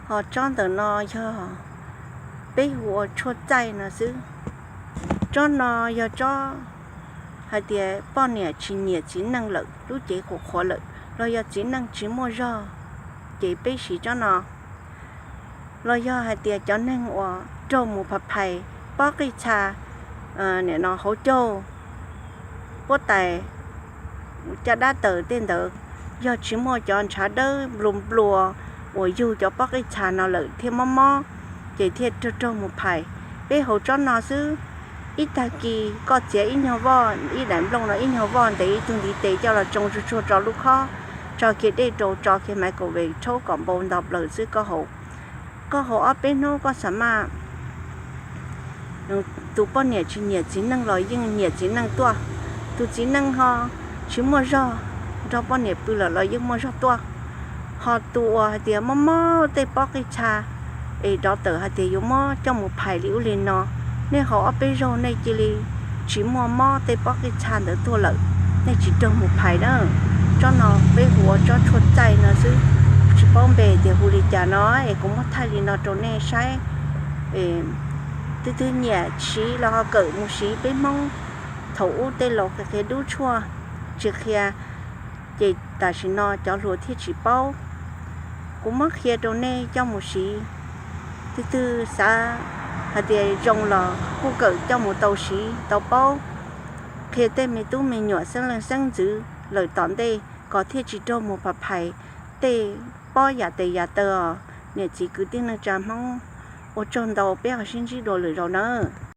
Ho tsob ntawm no yog peb hu ua tshuaj txaij no xwb. Tsob no yog tsob hais tias poj niam tsis nyiam txiv neej lawm, lub cev qhuav qhuav lawm, los yog txiv neej tsis muaj zog, ces peb siv tsob no. Los yog hais tias cov neeg uas raug mus pha phais pob qij txha, nim no hauv caug, puab tais, caj dab taws tej ntawd, yog tsis muaj cov ntshav dawb nplua nplua uas yug cov pob qij txha no lawm thiaj mob mob, ces thiaj raug raug mus phais. Peb haus tsob no xwb, ib tag kis koj txiav ib nyuag voj, ib daim nplooj no ib nyuag voj ntev ib tug ntiv tes coj los tsoo tsuag tsuag tso lub khob, tso kiag dej rau, tso kiag microwave rhaub kom npau nto plaws xwb koj haus. Koj haus ob peb hnub koj xam maj tus poj niam tsis nyiam txiv neej los yeej nyiam txiv neej tuaj. Tus txiv neej ho tsis muaj zog nrog poj niam pw lawm los yeej muaj zog tuaj. Ho tus uas hais tias mob mob tej pob qij txha, es dov tawm hais tias yuav muab coj mus phais li ub li no, nej haus ob peb zaug nej cia li tsis muaj mob tej pob qij txha ntawd tuaj lawm, nej tsis raug mus phais na. Tsob no peb hu ua tsob tshuaj txaij no xwb, tsis paub npe tias hu li cas no es kuv muab thaij li no rau nej saib. Twg twg nyiam siv los ho kawm mus siv, peb Hmoob thaum ub tej laus qhia qhia dub tshuaj tsis qhia, ces tam sim no cov hluas thiaj tsis paub. Kuv muab qhia rau nej coj mus siv, twg twg xav hais tias zoo los kuj kawm coj mus tau siv tau paub, qhia tej me tub me nyuam xeeb leej xeeb ntxwv lawm tom ntej kom thiaj tsis raug mus pha phais tej pob yam tes yam taw os niam txiv kwv tij neej tsa Hmoob. Ua tsaug ntau, peb ho sib ntsib dua lwm zaus nawb.